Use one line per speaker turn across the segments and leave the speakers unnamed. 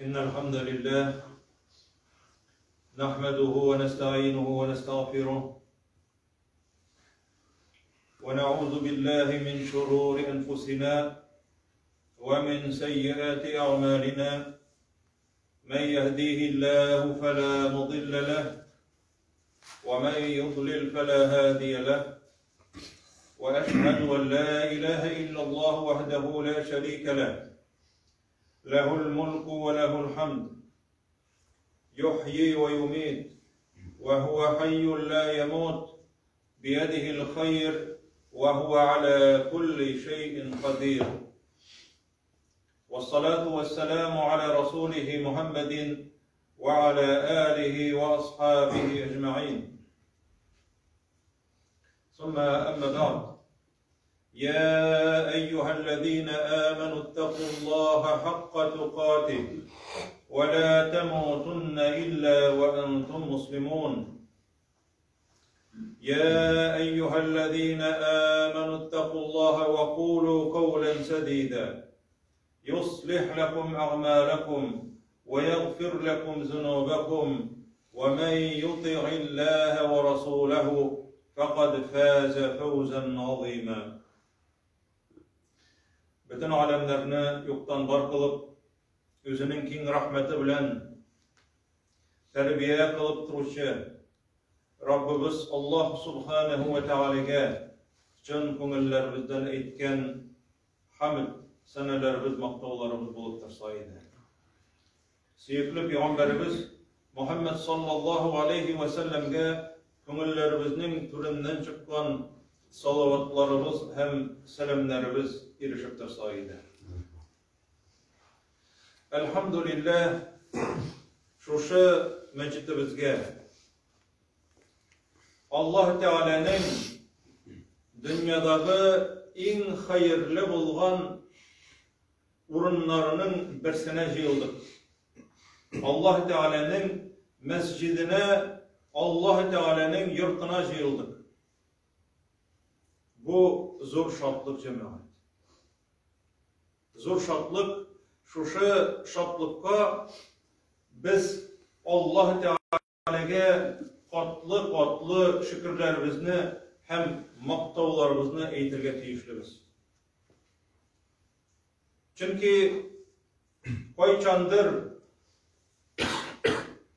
إن الحمد لله نحمده ونستعينه ونستغفره ونعوذ بالله من شرور أنفسنا ومن سيئات أعمالنا من يهديه الله فلا مضل له ومن يضلل فلا هادي له وأشهد أن لا إله إلا الله وحده لا شريك له له الملك وله الحمد يحيي ويميت وهو حي لا يموت بيده الخير وهو على كل شيء قدير والصلاة والسلام على رسوله محمد وعلى آله وأصحابه أجمعين ثم أما بعد يا أيها الذين آمنوا اتقوا الله حق تقاته ولا تموتن إلا وأنتم مسلمون يا أيها الذين آمنوا اتقوا الله وقولوا قولا سديدا يصلح لكم أعمالكم ويغفر لكم ذنوبكم ومن يطع الله ورسوله فقد فاز فوزا عظيما Бөтен галәмнәрне юктан бар кылып, үзенең киң рәхмәте белән тәрбия кылып торучы Раббыбыз Аллаһ субханаһу ва тәгаләгә чын күңелләребездән әйткән хәмд, сәнәләребез, мактауларыбыз булып торса иде. Сөекле пәйгамбәребез Мөхәммәд саллаллаһу алейһи вә сәлләмгә күңелләребезнең түреннән чыккан салаватларыбыз һәм сәламнәребез ирешеп торса иде. Әлхәмдүлилләһ, шушы мәчетебезгә Аллаһ Тәгаләнең дөньядагы иң хәерле булган урыннарының берсенә җыелдык. Аллаһ Тәгаләнең мәсҗиденә, Аллаһ Тәгаләнең йортына җыелдык. Бу зур шатлык җәмәгать. Зур шатлык, шушы шатлыкка без Аллаһ Тәгаләгә катлы-катлы шөкерләребезне һәм мактауларыбызны әйтергә тиешлебез. Чөнки кайчандыр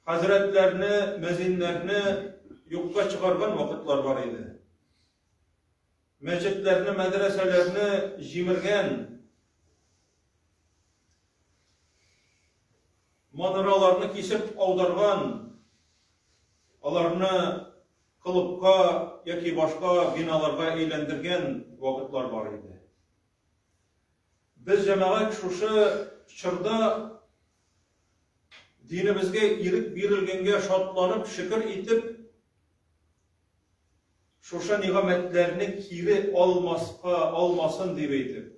хәзрәтләрне, мәзиннәрне юкка чыгарган вакытлар бар иде. Мәчетләрне, мәдрәсәләрне җимергән, манараларны кисеп аударган, аларны клубка яки башка биналарга әйләндергән вакытлар бар иде. Без җәмәгать шушы чорда динебезгә ирек бирелгәнгә шатланып, шөкер итеп, шушы нигъмәтләрне кире алмаска, алмасын дип әйтеп.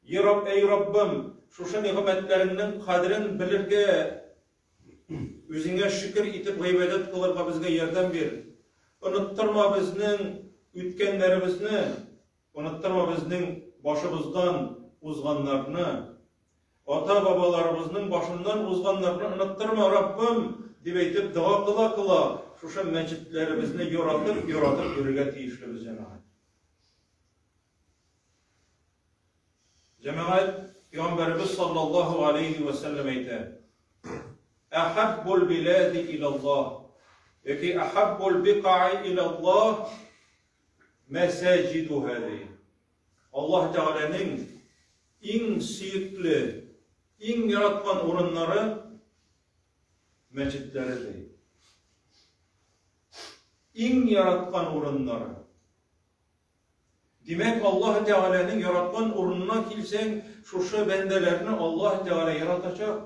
Йә Раб, әй Раббым, шушы нигъмәтләреңнең кадерен белергә, үзеңә шөкер итеп гыйбадәт кылырга безгә ярдәм бир. Оныттырма безнең үткәннәребезне, Оныттырма безнең башыбыздан узганнарны, ата-бабаларыбызның башыннан узганнарны оныттырма, Раббым, дип әйтеп дога кыла-кыла, шушы мәчетләребезне яратып, яратып йөрергә тиешлебез, җәмәгать. Җәмәгать, Пәйгамбәребез саллаллаһу алейхи ва сәлләм әйтә: Әхәббул билади илаллаһ яки әхәббул бикаи илаллаһ Мәсәҗидуһа ди. Аллаһ Тәгаләнең иң сөекле, иң яраткан урыннары мәчетләре ди. Иң яраткан урыннары. Димәк, Аллаһ Тәгаләнең яраткан урынына килсәң, шушы бәндәләрне Аллаһ Тәгалә яратачак.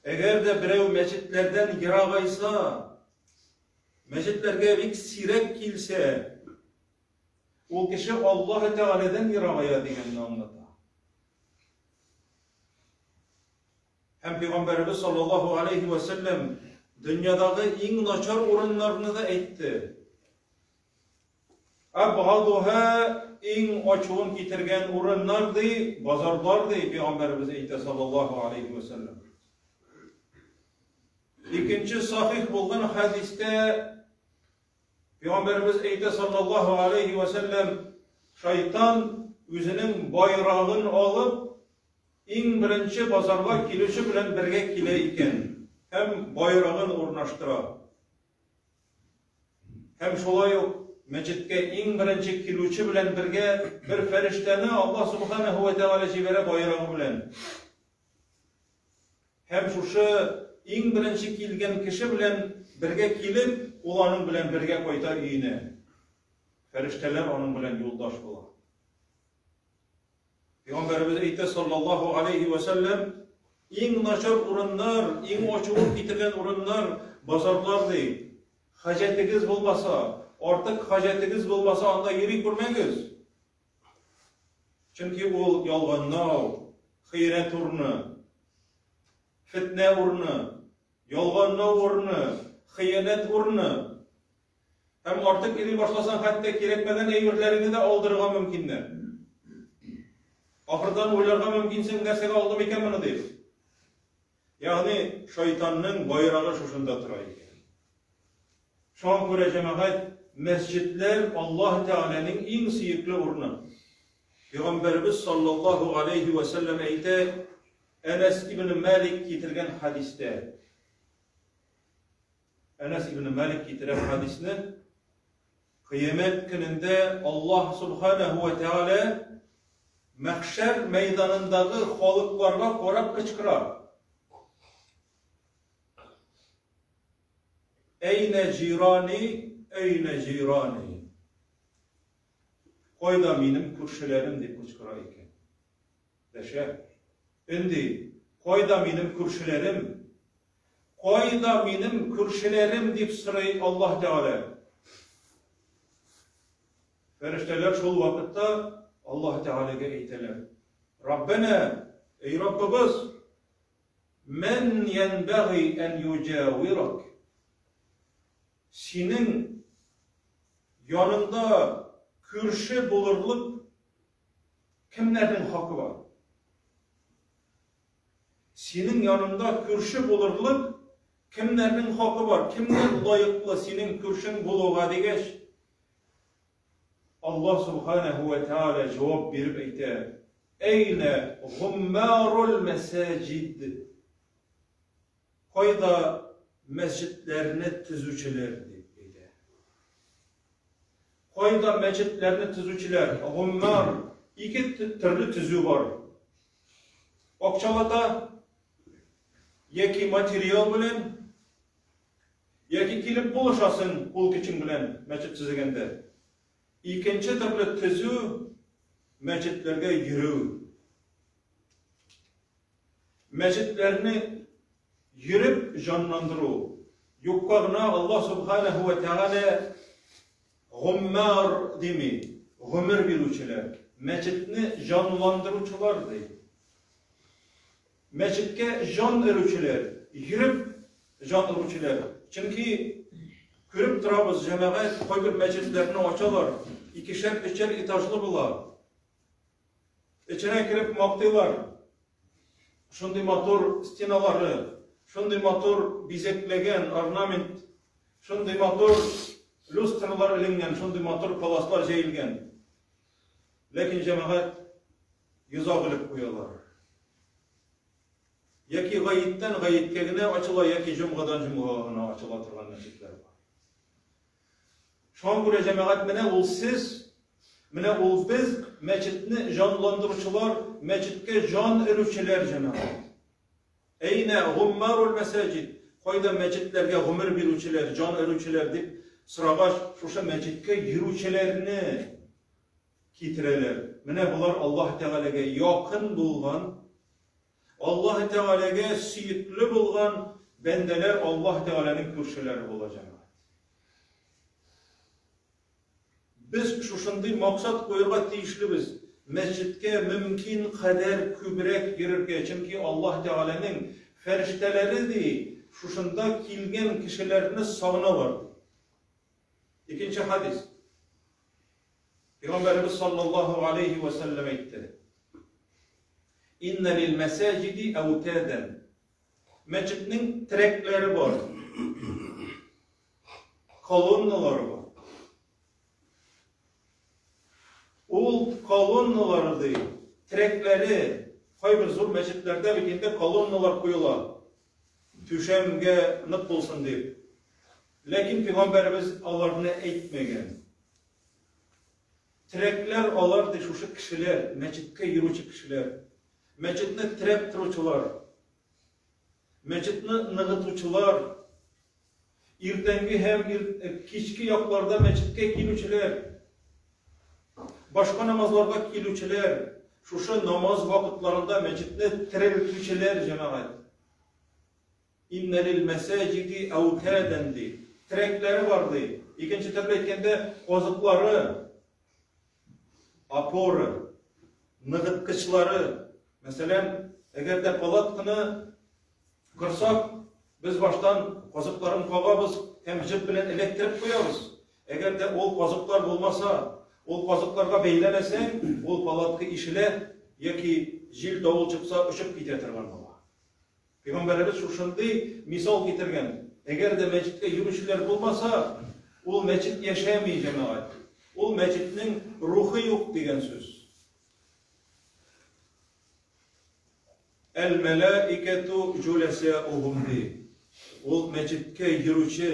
Әгәр дә берәү мәчетләрдән ерагайса, мәчетләргә бик сирәк килсә, ул кеше Аллаһ Тәгаләдән ерагая дигәнне аңлата. Һәм Пәйгамбәребез саллаллаһу алейхи ва сәлләм дөньядагы иң начар урыннарны да әйтте. Абгадуха иң ачуын китергән урыннар ди, базарлар ди, пәйгамбәребез әйтә саллаллаһу алейхи ва сәлләм. Икенче сахих булган хәдистә пәйгамбәребез әйтә саллаллаһу алейхи ва сәлләм, шайтан үзенең байрагын алып, иң беренче базарга килүче белән бергә килә икән һәм байрагын урнаштыра. Һәм шулай ук мәчеткә иң беренче килүче белән бергә бер фәрештәне Аллаһ Субханаһу ва Тәгалә җибәрә байрагы белән. Һәм шушы иң беренче килгән кеше белән бергә килеп, ул аның белән бергә кайта өенә. Фәрештәләр аның белән юлдаш була. Пәйгамбәребез әйтә саллаллаһу алейхи ва сәлләм, иң начар урыннар, иң ачуын китергән урыннар базарлар ди. Хаҗәтегез булмаса, артык хаҗәтегез булмаса, анда йөри күрмәгез. Чөнки ул ялганнау, хыянәт урыны, фетнә урыны, ялганнау урыны, хыянәт урыны. Һәм артык йөри башласаң, хәтта кирәкмәгән әйберләреңне дә алдырырга мөмкиннәр. Ахырдан уйларга мөмкинсең, нәрсәгә алдым икән моны дип. Ягъни шайтанның байрагы шушында тора икән. Шуңа күрә җәмәгать, мәсҗидләр Аллаһ Тәгаләнең иң сөекле урыны. Пәйгамбәребез саллаллаһу алейхи ва сәлләм әйтә, Әнәс ибн Малик китергән хәдистә. Әнәс ибн Малик китерә хәдисне. Кыямәт көнендә Аллаһ субханаһу ва тәгалә мәхшәр мәйданындагы халыкларга карап кычкыра. Әйнә җирани, әйнә җирани. Кайда минем күршеләрем дип кычкыра икән. Дәшә. Өнди, кайда минем күршеләрем? Кайда минем күршеләрем дип сорый Аллаһ Тәгалә. Фәрештәләр шул вакытта Аллаһ Тәгаләгә әйтәләр. Раббана, эй Раббыбыз, мән янбагый ән юҗавирак. Синең яныңда күрше булырлык кемнәрнең хакы бар? Синең яныңда күрше булырлык кемнәрнең хакы бар? Кемнәр лаеклы синең күршең булуга дигәч, Аллаһ субханаһу ва тааля җавап биреп әйтә: Әйнә гуммарул мәсаҗид. Кайда мәсҗидләрне төзүчеләр дип әйтә. Кайда мәчетләрне төзүчеләр? Гуммар ике төрле төзү бар. Акчалата яки материал белән, яки килеп булышасың кул көчең белән мәчет төзегәндә. Икенче төрле төзү мәчетләргә йөрү. Мәчетләрне йөреп җанландыру. Юкка гына Аллаһ субханаһу ва тәгалә Гоммар дими, гомер бирүчеләр, мәчетне җанландыручылар ди. Мәчеткә җан өрүчеләр, йөреп җан өрүчеләр. Чөнки күреп торабыз, җәмәгать кайбер мәчетләрне ачалар, икешәр, өчәр этажлы була. Эченә кереп мактыйлар. Шундый матур стеналары, шундый матур бизәкләгән орнамент, шундый матур люстралар эленгән, шундый матур паласлар җәелгән. Ләкин җәмәгать йозак элеп куялар. Яки гаеттән гаеткә генә ачыла, яки җомгадан җомгага гына ачыла торган мәчетләр бар. Шуңа күрә җәмәгать менә ул сез, менә ул без мәчетне җанландыручылар, мәчеткә җан өрүчеләр җәмәгать. Әйнә гуммарул мәсаҗид, кайда мәчетләргә гомер бирүчеләр, җан өрүчеләр дип сорагач, шушы мәчеткә йөрүчеләрне китерәләр. Менә болар Аллаһ Тәгаләгә якын булган, Аллаһ Тәгаләгә сөекле булган бәндәләр Аллаһ Тәгаләнең күршеләре була җәмәгать. Без шушындый максат куерга тиешлебез. Мәсҗидкә мөмкин кадәр күбрәк йөрергә, чөнки Аллаһ Тәгаләнең фәрештәләре ди, шушында килгән кешеләрне сагыналар ди. Икенче хадис. Пәйгамбәребез саллаллаһу алейхи ва сәлләм әйтте. Инна лил мәсаҗиди әүтадан. Мәчетнең терәкләре бар. Колонналары бар. Ул колонналары ди, терәкләре, кайбер зур мәчетләрдә бит инде колонналар куела. Түшәмгә нык булсын дип. Ләкин пәйгамбәребез аларны әйтмәгән. Терәкләр алар ди шушы кешеләр, мәчеткә йөрүче кешеләр. Мәчетне терәп торучылар. Мәчетне ныгытучылар. Иртәнге һәм кичке якларда мәчеткә килүчеләр, башка намазларга килүчеләр, шушы намаз вакытларында мәчетне терелтүчеләр, җәмәгать. Иннә лил мәсаҗиди әүтадан ди. Терәкләре бар ди. Икенче төрле әйткәндә, казыклары, опоры, ныгыткычлары. Мәсәлән, әгәр дә палатканы Корсак, без баштан казыкларын кагабыз һәм җеп белән эләктереп куябыз. Әгәр дә ул казыклар булмаса, ул казыкларга бәйләмәсәң, ул палатка ишелә яки җил-давыл чыкса очып китә торган була. Пәйгамбәребез шушындый мисал китергән. Әгәр дә мәчеткә йөрүчеләр булмаса, ул мәчет яшәми, җәмәгать. Ул мәчетнең рухы юк дигән сүз. Әл-мәләикәтү җүләсәүһүм ди. Ул мәчеткә йөрүче,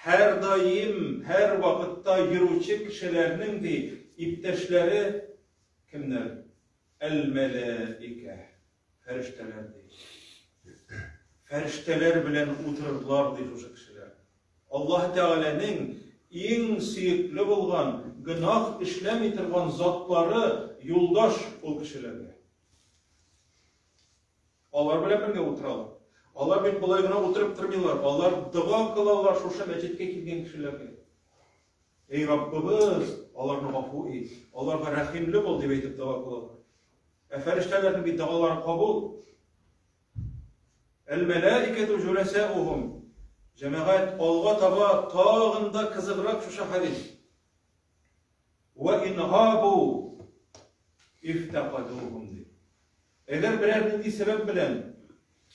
һәрдаим, һәрвакытта йөрүче кешеләрнең ди, иптәшләре кемнәр? Әл-мәләикә, фәрештәләр ди. Фәрештәләр белән утырырлар ди шушы кешеләр. Аллаһ Тәгаләнең иң сөекле булган, гөнаһ эшләми торган затлары юлдаш ул кешеләргә. Алар белән бергә утыралар. Алар бит болай гына утырып тормыйлар. Алар дога кылалар шушы мәчеткә килгән кешеләргә. Эй Раббыбыз, аларны гафу ит, аларга рәхимле бул дип әйтеп дога кылалар. Ә фәрештәләрнең бит догалары кабул. Әл-мәләикәту җүләсәухум. Җәмәгать, алга таба тагын да кызыграк шушы хәдис. Вә ин габу ифтакадухум ди. Әгәр берәр нинди сәбәп белән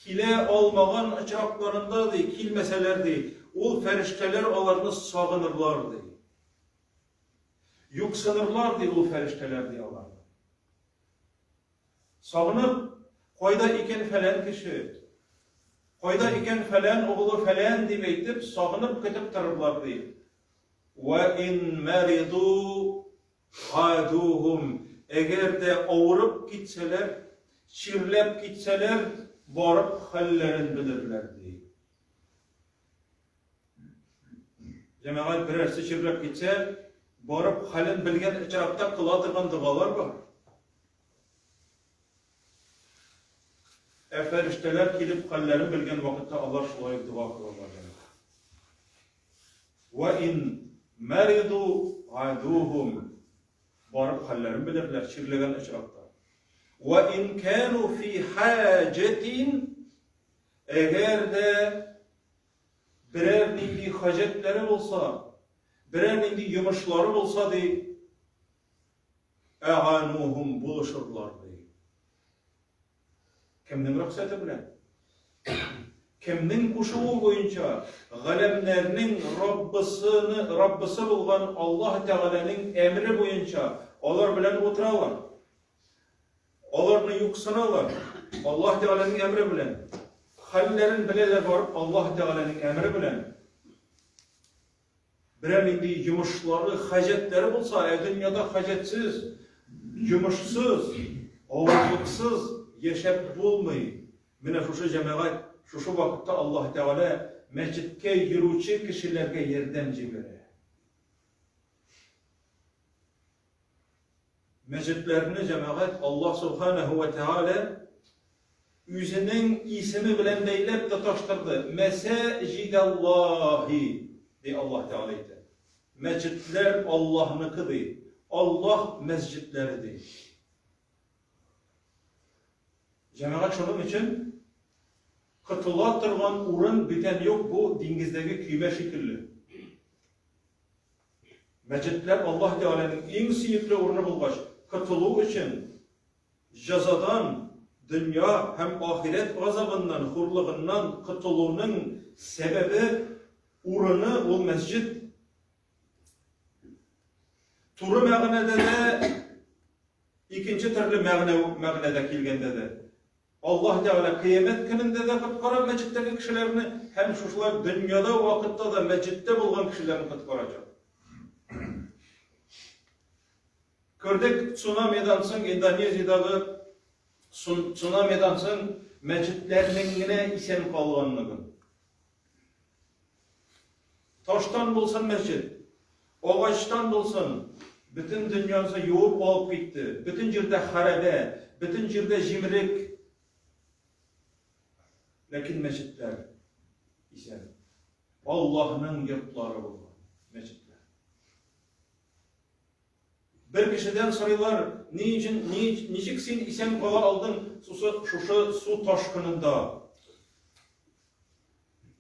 килә алмаган очракларында ди, килмәсәләр ди, ул фәрештәләр аларны сагынырлар ди. Юксынырлар ди ул фәрештәләр ди аларны. Сагынып, кайда икән фәлән кеше, кайда икән фәлән углы фәлән дип әйтеп, сагынып көтеп торырлар ди. Вә ин мәриду гадухум. Әгәр дә авырып китсәләр, чирләп китсәләр, барып хәлләрен белерләр, ди. Җәмәгать берәрсе чирләп китсә, барып хәлен белгән очракта кыла торган догалар бар. Ә фәрештәләр килеп хәлләрен белгән вакытта алар шулай ук дога кылалар. Вә ин мәриду гадухум. Барып хәлләрен белерләр чирләгән очракта. Вә ин кану фи хаҗәтин. Әгәр дә берәр нинди хаҗәтләре булса, берәр нинди йомышлары булса ди, әганухум булышырлар ди. Кемнең рөхсәте белән? Кемнең кушуы буенча? Галәмнәрнең Раббысыны, Раббысы булган Аллаһ Тәгаләнең әмере буенча алар белән утыралар. Аларны юксыналар. Аллаһ Тәгаләнең әмере белән. Хәлләрен беләләр барып Аллаһ Тәгаләнең әмере белән. Берәр нинди йомышлары, хаҗәтләре булса, ә дөньяда хаҗәтсез, йомышсыз, авырлыксыз яшәп булмый. Менә шушы җәмәгать, шушы вакытта Аллаһ Тәгалә мәчеткә йөрүче кешеләргә ярдәм җибәрә. Мәчетләрне җәмәгать Аллаһ Субханаһу ва Тәгалә үзенең исеме белән бәйләп тоташтырды. Мәсәҗидаллаһи ди Аллаһ Тәгалә әйтә. Мәчетләр Аллаһныкы ди. Аллаһ мәсҗидләре ди. Җәмәгать шуның өчен котыла торган урын бүтән юк, бу диңгездәге көймә шикелле. Мәчетләр Аллаһ Тәгаләнең иң сөекле урыны булгач, котылу өчен җәзадан, дөнья һәм ахирәт газабыннан, хурлыгыннан котылуның сәбәбе, урыны ул мәсҗид. Туры мәгънәдә дә, икенче төрле мәгънә мәгънәдә килгәндә дә. Аллаһ Тәгалә кыямәт көнендә дә коткара мәчеттәге кешеләрне һәм шушылай дөньяда вакытта да мәчеттә булган кешеләрне коткарачак. Күрдек, цунамидан соң Индонезиядәге цунамидан соң мәчетләрнең генә исән калганлыгын. Таштан булсын мәчет, агачтан булсын, бөтен дөньяны юып алып китте. Бөтен җирдә хәрабә, бөтен җирдә җимерек. Ләкин мәчетләр исән. Аллаһның йортлары булган мәчетләр. Бер кешедән сорыйлар, ни өчен, ни, ничек син исән кала алдың шушы, шушы су ташкынында?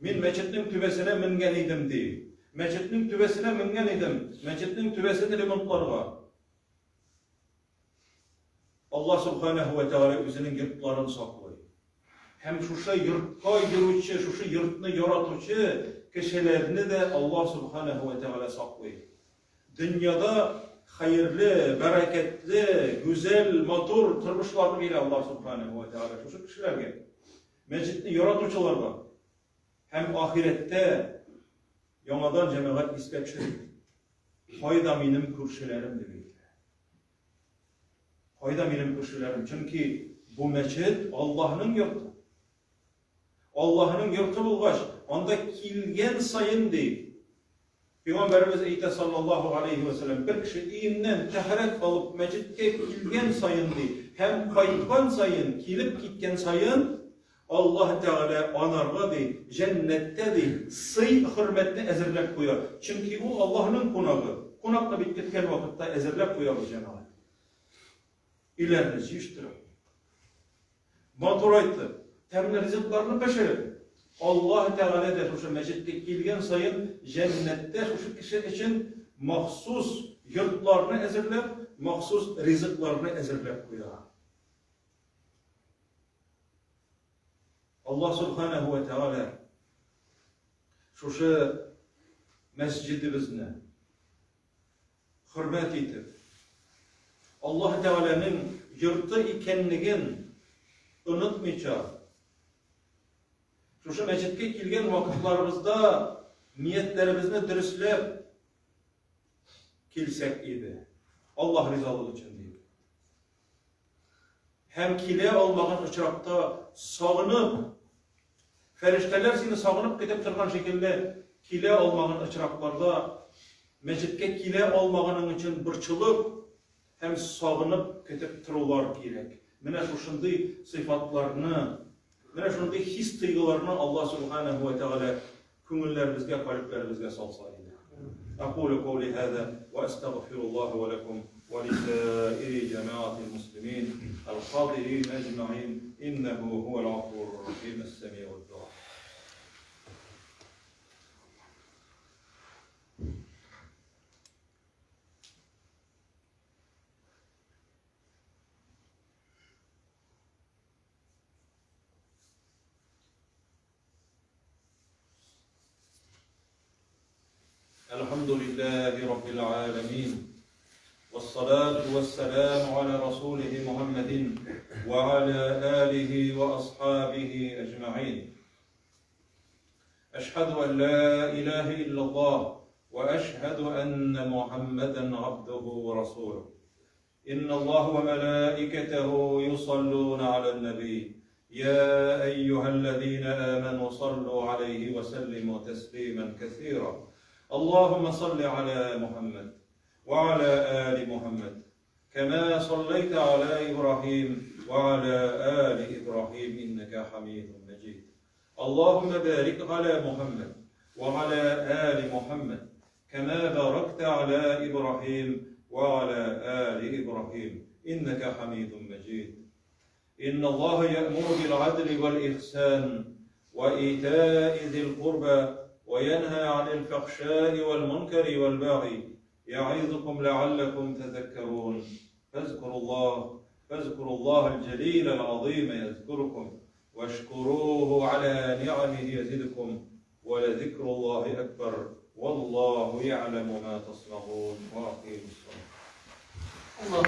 Мин мәчетнең түбәсенә менгән идем, ди. Мәчетнең түбәсенә менгән идем, мәчетнең түбәсен ремонтларга. Аллаһ субханаһу ва тәгалә үзенең йортларын саклый. Һәм шушы йортка йөрүче, шушы йортны яратучы кешеләрне дә Аллаһ субханаһу ва тәгалә саклый. Дөньяда хәерле, бәрәкәтле, гүзәл, матур тормышларны бирә Аллаһ субханаһу ва тәгалә шушы кешеләргә. Мәчетне яратучыларга һәм ахирәттә яңадан җәмәгать искә төшерик. Кайда минем күршеләрем дип әйтә. Кайда минем күршеләрем? Чөнки бу мәчет Аллаһның йорты. Аллаһның йорты булгач, анда килгән саен ди, Пәйгамбәребез әйтә саллаллаһу алейһи вә сәлләм, бер кеше өеннән тәһарәт алып мәчеткә килгән саен ди, һәм кайткан саен, килеп киткән саен, Аллаһ Тәгалә анарга ди, җәннәттә ди, сый-хөрмәтне әзерләп куя. Чөнки ул Аллаһның кунагы. Кунакны бит көткән вакытта әзерләп куябыз, җәмәгать. Өйләрне җыештырып, матурайтып, тәмле ризыкларны пешереп, Аллаһ Тәгалә дә шушы мәчеткә килгән саен җәннәттә шушы кеше өчен махсус йортларны әзерләп, махсус ризыкларны әзерләп куя. Аллаһ Субханаһу ва Тәгалә шушы мәсҗидебезне хөрмәт итеп, Аллаһ Тәгаләнең йорты икәнлеген онытмыйча, шушы мәчеткә килгән вакытларыбызда ниятләребезне дөресләп килсәк иде. Аллаһ ризалыгы өчен дип. Һәм килә алмаган очракта сагынып, фәрештәләр сине сагынып көтеп торган шикелле, килә алмаган очракларда мәчеткә килә алмаганың өчен борчылып һәм сагынып көтеп торулар кирәк. Менә шушындый сыйфатларны, менә шундый хис-тойгыларны Аллаһ Субханаһу ва Тәгалә күңелләребезгә, калебләребезгә салса иде. أقول قولي هذا وأستغفر الله ولكم ولسائر جماعة المسلمين الحاضرين أجمعين إنه هو الغفور الرحيم السميع الدعاء. الحمد لله رب العالمين والصلاة والسلام على رسوله محمد وعلى آله وأصحابه أجمعين. أشهد أن لا إله إلا الله وأشهد أن محمدا عبده ورسوله. إن الله وملائكته يصلون على النبي يا أيها الذين آمنوا صلوا عليه وسلموا تسليما كثيرا. اللهم صل على محمد وعلى آل محمد كما صليت على إبراهيم وعلى آل إبراهيم إنك حميد مجيد. اللهم بارك على محمد وعلى آل محمد كما باركت على إبراهيم وعلى آل إبراهيم إنك حميد مجيد. إن الله يأمر بالعدل والإحسان وإيتاء ذي القربى وينهى عن الفحشاء والمنكر والبغي يعظكم لعلكم تذكرون فاذكروا الله فاذكروا الله الجليل العظيم يذكركم واشكروه على نعمه يزدكم ولذكر الله أكبر والله يعلم ما تصنعون وأقيموا الصلاة.
الله.